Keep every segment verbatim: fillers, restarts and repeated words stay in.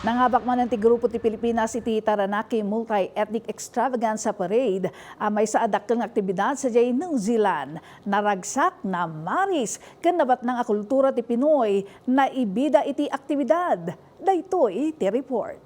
Nangabak manen ti grupo ti Pilipinas iti Taranaki Multi-Ethnic Extravaganza Parade a maysa a dakkel nga aktibidad sadiay New Zealand. Naragsak, namaris, ken nabatnang a kultura ti Pinoy naibida iti aktibidad. Daytoy ti report.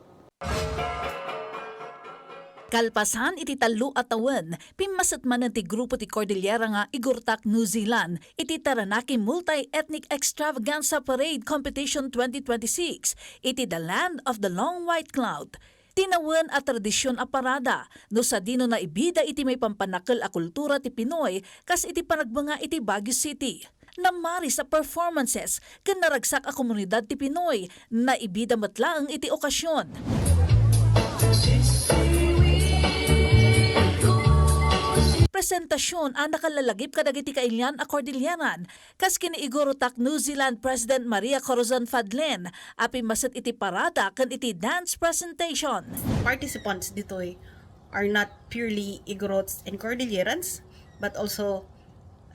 Kalpasan iti tallo a tawen, pimmaset manen ti grupo ti Cordillera nga Igortak New Zealand iti Taranaki Multi-Ethnic Extravaganza Parade Competition twenty twenty-six iti The Land of the Long White Cloud. Tinawen a tradisyon a parada no sadino naibida iti maipampannakkel a kultura ti Pinoy kas iti panagbunga iti Baguio City. Namaris a performances ken naragsak a komunidad ti Pinoy naibida met laeng iti okasion. Presentasion a nakalalagip kadagiti kailian a Cordilleran, kas ken ni Igortak New Zealand President Maria Corazon Fadlen a pimmaset iti parada ken iti dance presentation. Participants ditoy are not purely Igorots and Cordillerans, but also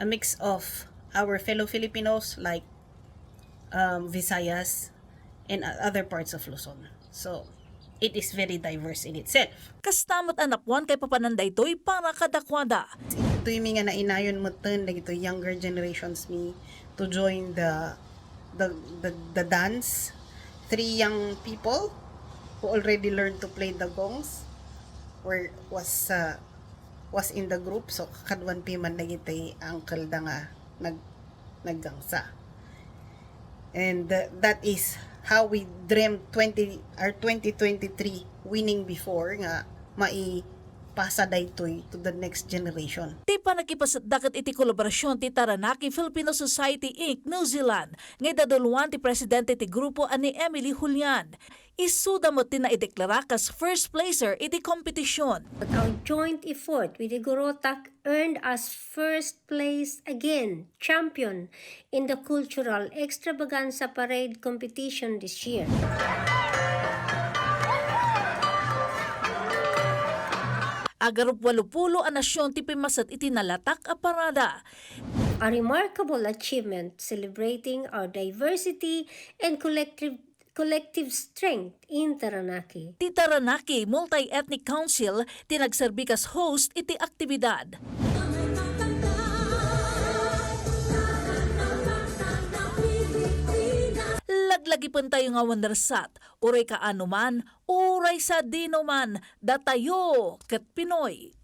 a mix of our fellow Filipinos like um, Visayas and o- other parts of Luzon. So it is very diverse in itself. Kasta met a napuan kaipapanan daytoy para kadakuada. Ditoy mi nga nainayon metten dagitoy younger generations mi to join the the, the, the dance. Three young people who already learned to play the gongs were was uh, was in the group, so kaduan piman dagiti uncle da nga nag naggangsa. And uh, that is how we dreamt twenty or twenty twenty-three winning before nga maipasa daytoy to the next generation. Ti pannakipasutda ket iti kolaborasion ti Taranaki Filipino Society Inc New Zealand nga idaduluan ti presidente ti grupo a ni Emily Julian. Isuda met ti naideklara kas first placer iti kompetision. But our joint effort with Igorotak earned us first place again, champion, in the Cultural Extravaganza Parade competition this year. Agarup walupulo a nasion ti pimmaset iti nalatak a parada. A remarkable achievement celebrating our diversity and collective collective strength in Taranaki. Ti Taranaki Multi-Ethnic Council ti nagserbi kas host iti aktibidad. Laglagipentayo nga awan narsat, uray kaano man, uray sadino man, datayo ket Pinoy.